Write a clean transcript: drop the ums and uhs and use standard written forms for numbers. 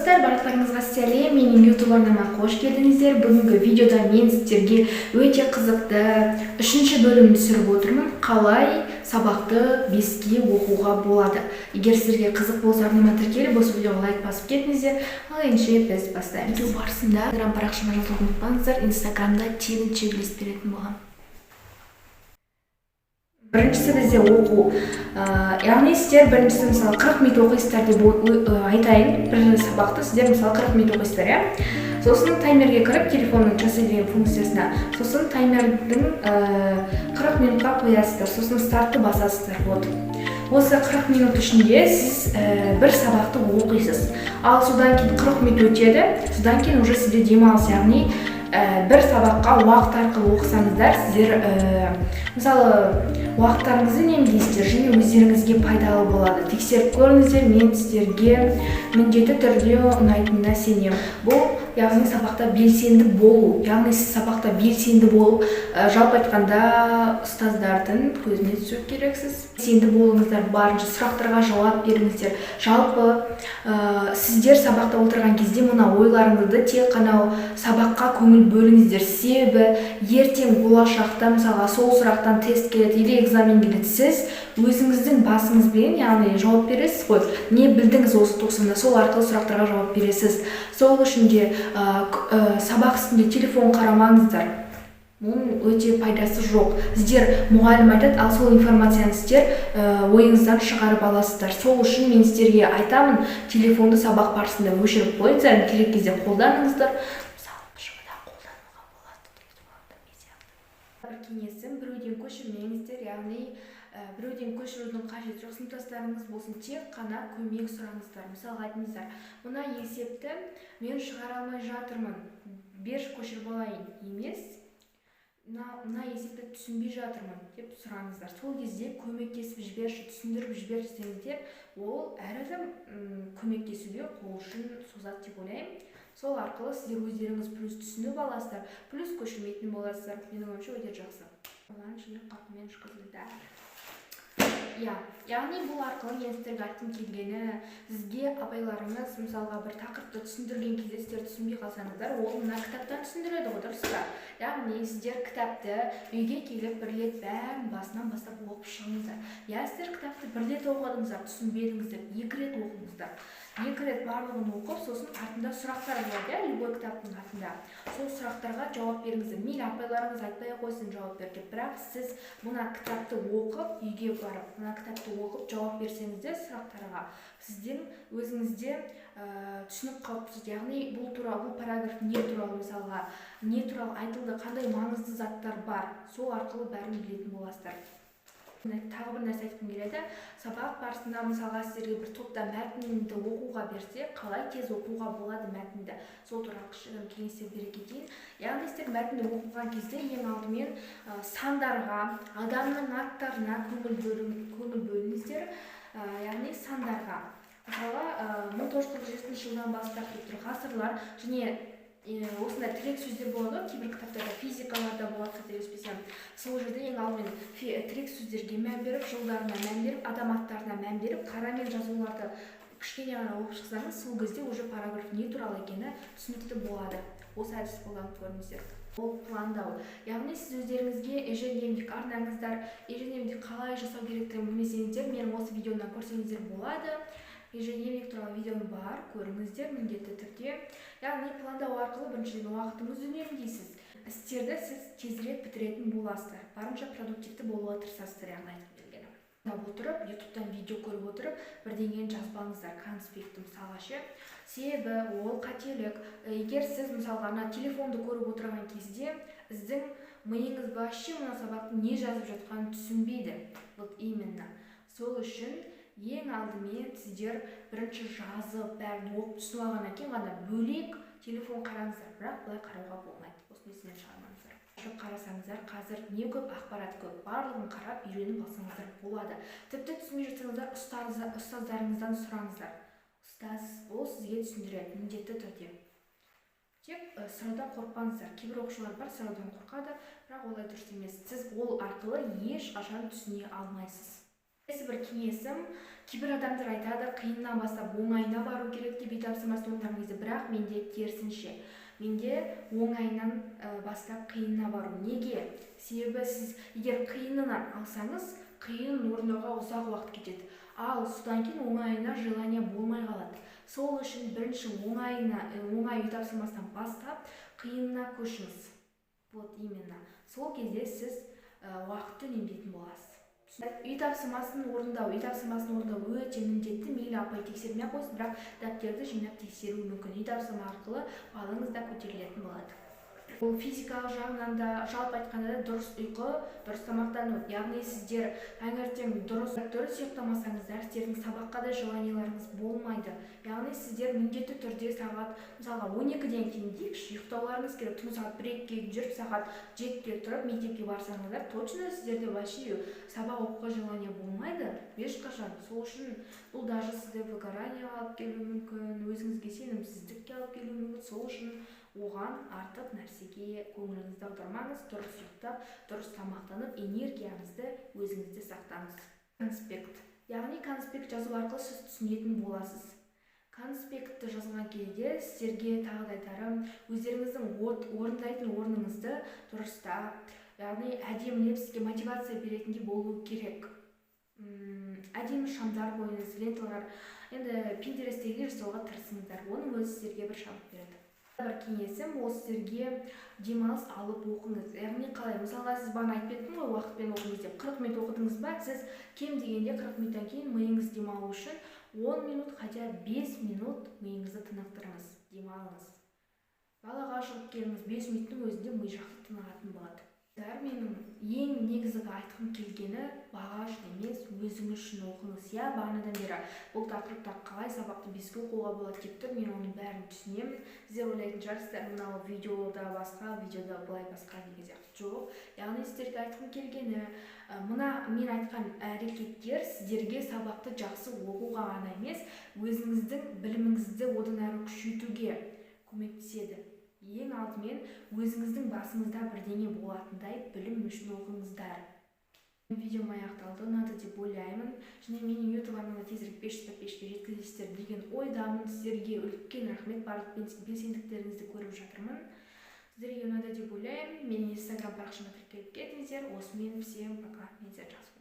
Достар, барлықтарыңызға сәлем! Менің YouTube арнама қош келдіңіздер! Бүгінгі видеода мен сіздерге өте қызықты үшінші бөлімін түсіріп отырмын: қалай сабақты 5-ке оқуға болады. Егер сіздерге қызық болса, арнама тіркеліп, осы видеоға лайк басып кетіңіздер. Ал ендеше біз бастаймыз. Видео барысында Инстаграм парақшама жазылуды ұмытпаңыздар. Инстаграмда тегін чек-лист беретін боламын. Біріншісі бізде оқу. Яғни сіздер біріншісі, мысалы, 40 минут оқисыздар деп айтайын. Бір сабақты сіздер, мысалы, 40 минут оқисыздар, иә. Сосын таймерге кіріп, телефонның «Часы» деген функциясына, сосын таймердің 40 минутқа қоясыздар, сосын стартты басасыздар. Вот осы 40 минут ішінде сіз бір сабақты оқисыз. Ал содан кейін 40 минут өтеді, содан кейін уже сізде демалыс. Яғни бір сабаққа уақыт арқылы оқысаңыздар, сіздер мысалы, уақыттарыңызды үнемдейсіздер және өздеріңізге пайдалы болады. Тексеріп көріңіздер, мен сіздерге міндетті түрде ұнайтынына сенемін. Бұл, яғни, сабақта белсенді болу. Яғни сіз сабақта белсенді болып, жалпы айтқанда, ұстаздардың көзіне түсу керексіз. Белсенді болыңыздар, барынша сұрақтарға жауап беріңіздер. Жалпы, сіздер сабақта отырған кезде мына ойларыңызды тек қана сабаққа көңіл бөліңіздер. Себебі ертең болашақта, мысалға, сол сұрақтан тест келеді или экзамен келеді, сіз өзіңіздің басыңызбен, яғни, жауап бересіз ғой. Не білдіңіз осы 90-да, сол арқылы сұрақтарға жауап бересіз. Сол үшін де сабақ үстінде телефон қарамаңыздар, оның өте пайдасы жоқ. Сіздер, мұғалім айтады, ал сол информацияны сіздер ойыңыздан шығарып аласыздар. Сол үшін мен сіздерге айтамын: телефонды сабақ барысында өшіріп қойыңыздар, керек кезде қолданыңыздар. Мысалы, ПЖБ-да қолдануға болады телефонды мен сияқты. Бір кеңесім: біреуден көшірмеңіздер. Яғни біреуден көшірудің қажеті жоқ, сыныптастарыңыз болсын, тек қана көмек сұраңыздар. Мысалға, айтыңыздар: «Мына есепті мен шығара алмай жатырмын, берші, көшіріп алайын» емес, «Мына есепті түсінбей жатырмын» деп сұраңыздар. Сол кезде «Көмектесіп жіберші, түсіндіріп жібер» десеңіздер, ол әр адам көмектесуге қол ұшын созады деп ойлаймын. Сол арқылы сіздер өздеріңіз плюс түсініп аласыздар, плюс көшірмейтін боласыздар. Менің ойымша, өте жақсы. Оған және қарқынмен жүргізілді, иә. Яғни бұл арқылы мен сіздерге айтқым келгені: сізге апайларыңыз, мысалға, бір тақырыпты түсіндірген кезде сіздер түсінбей қалсаңыздар, ол мына кітаптан түсіндіреді ғой, дұрыс па? Яғни сіздер кітапты үйге келіп, бір рет бәрін басынан бастап оқып шығыңыздар. Иә, сіздер кітапты бір рет оқыдыңыздар, түсінбедіңіздер, екі рет оқыңыздар. Екі рет барлығын оқып, сосын артында сұрақтар болады, иә, любой кітаптың артында. Сол сұрақтарға жауап беріңіздер. Мейлі, апайларыңыз айтпай ақ қойсын жауап бер деп, бірақ сіз мына кітапты оқып, үйге барып мына кітапты оқып жауап берсеңіздер сұрақтарға, сіздің өзіңізде түсінік қалыптасады. Яғни бұл туралы, бұл параграф не туралы, мысалға, не туралы айтылды, қандай маңызды заттар бар, сол арқылы бәрін білетін боласыздар. Тағы бір нәрсе айтқым келеді: сабақ барысында, мысалға, сіздерге бір топта мәтінді оқуға берсе, қалай тез оқуға болады мәтінді, сол туралы кішігірім кеңестер бере кетейін. Яғни сіздер мәтінді оқыған кезде ең алдымен сандарға, адамның аттарына көңіл бөліңіздер. Яғни сандарға, мысалға, 1947 жылдан бастап деп тұр, ғасырлар және осындай тірек сөздер болады ғой кейбір кітаптарда, физикаларда болады, қателеспесем. Сол жерде ең алдымен тірек сөздерге мән беріп, жылдарына мән беріп, адам аттарына мән беріп, қарамен жазуларды кішкене ғана оқып шықсаңыз, сол кезде уже параграф не туралы екені түсінікті болады. Осы әдісті қолданып көріңіздер. Ол пландау. Яғни сіз өздеріңізге ежедневник арнаңыздар. Ежедневник қалай жасау керектігін білмесеңіздер, менің осы видеомнан көрсеңіздер болады. Ежедневник туралы видеом бар, көріңіздер міндетті түрде. Яғни пландау арқылы, біріншіден, уақытыңызды үнемдейсіз, істерді сіз тезірек бітіретін боласыздар, барынша продуктивті болуға тырысасыздар. Яғни айтқым келгені: тыңдап отырып, Ютубтан видео көріп отырып, бірдеңені жазбаңыздар, конспектті, мысалға, ше. Себебі ол қателік. Егер сіз, мысалға, ана телефонды көріп отырған кезде сіздің миыңыз вообще мына сабақтың не жазып жатқанын түсінбейді. Вот именно сол үшін ең алдымен сіздер бірінші жазып, бәрін оқып, түсініп алғаннан кейін ғана бөлек телефон қараңыздар. Бірақ былай қарауға болмайды, осыны есінен шығармаңыздар. Ашып қарасаңыздар, қазір не көп, ақпарат көп, барлығын қарап, үйреніп алсаңыздар болады. Тіпті түсінбей жатсаңыздар, ұстаздарыңыздан сұраңыздар. Ұстаз ол сізге түсіндіреді міндетті түрде. Тек сұраудан қорықпаңыздар. Кейбір оқушылар бар, сұраудан қорқады, бірақ олай дұрыс емес. Сіз ол арқылы ешқашан түсіне алмайсыз. Келесі бір кеңесім: кейбір адамдар айтады, қиыннан бастап оңайына бару керек деп үй тапсырмасын орындаған кезде. Бірақ менде керісінше, менде оңайынан бастап қиынына бару. Неге? Себебі сіз егер қиынынан алсаңыз, қиын орындауға ұзақ уақыт кетеді, ал содан кейін оңайына желание болмай қалады. Сол үшін бірінші оңайына, оңай үй тапсырмасынан бастап қиынына көшіңіз. Вот именно сол кезде сіз уақытты үнемдейтін боласыз. Үй тапсырмасын орындау өте міндетті. Мейлі апай тексермей ақ қойсын, бірақ дәптерді жинап тексеруі мүмкін. Үй тапсырма арқылы балыңыз да көтерілетін болады. Ол физикалық жағынан да, жалпы айтқанда да, дұрыс ұйқы, дұрыс тамақтану. Яғни сіздер таңертең дұрыс ұйықтамасаңыздар, сіздердің сабаққа да желаниеларыңыз болмайды. Яғни сіздер міндетті түрде сағат, мысалға, 12-ден кейін дейікші, ұйықтауларыңыз керек. Түнгі сағат 1-2-ге жүріп, сағат 7-де тұрып мектепке барсаңыздар, точно сіздерде вообще сабақ оқуға желание болмайды ешқашан. Сол үшін бұл даже сізді выгорание алып келуі мүмкін, өзіңізге сенімсіздікке алып келуі мүмкін. Сол үшін оған артық нәрсеге көңіліңізді аудармаңыз. Дұрыс ұйықтап, дұрыс тамақтанып, энергияңызды өзіңізде сақтаңыз. Конспект, яғни конспект жазу арқылы сіз түсінетін боласыз. Конспектті жазған кезде сіздерге тағы да айтарым: өздеріңіздің орындайтын орныңызды дұрыстап, яғни әдемілеп, сізге мотивация беретіндей болу керек. Әдемі шамдар қойыңыз, ленталар, енді Пинтересттегі жасауға тырысыңыздар, оның өзі сіздерге бір шабыт береді. Бір кеңесім ол: сіздерге демалыс алып оқыңыз. Яғни қалай? Мысалға, сіз бағана айтып кеттім ғой, уақытпен оқыңыз деп. 40 минут оқыдыңыз ба, сіз кем дегенде 40 минуттан кейін миыңыз демалу үшін 10 минут, хотя 5 минут миыңызды тынықтырыңыз, демалыңыз, далаға шығып келіңіз. 5 минуттың өзінде ми жақсы тынығатын болады. Менің ең негізгі айтқым келгені: баға үшін емес, өзіңіз үшін оқыңыз. Иә, бағанадан бері бұл тақырыпта қалай сабақты 5-ке оқуға болады деп тұр. Мен оның бәрін түсінемін. Сіздер ойлайтын шығарсыздар, мынау видеода басқа, видеода былай басқа деген сияқты. Жоқ, яғни сіздерге айтқым келгені, мына мен айтқан әрекеттер сіздерге сабақты жақсы оқуға ғана емес, өзіңіздің біліміңізді одан әрі күшейтуге көмектеседі. Ең алдымен өзіңіздің басыңызда бірдеңе болатындай білім үшін оқыңыздар. Видеом аяқталды, ұнады деп ойлаймын. Және менің Ютуб арнама тезірек 500 подписчикке жеткізесіздер деген ойдамын. Сіздерге үлкен рахмет, барлық белсенділіктеріңізді көріп жатырмын. Сіздерге ұнады деп ойлаймын. Менің Инстаграм парақшама тіркеліп кетіңіздер. Осымен всем пока, мен сіздерді жақсы көремін.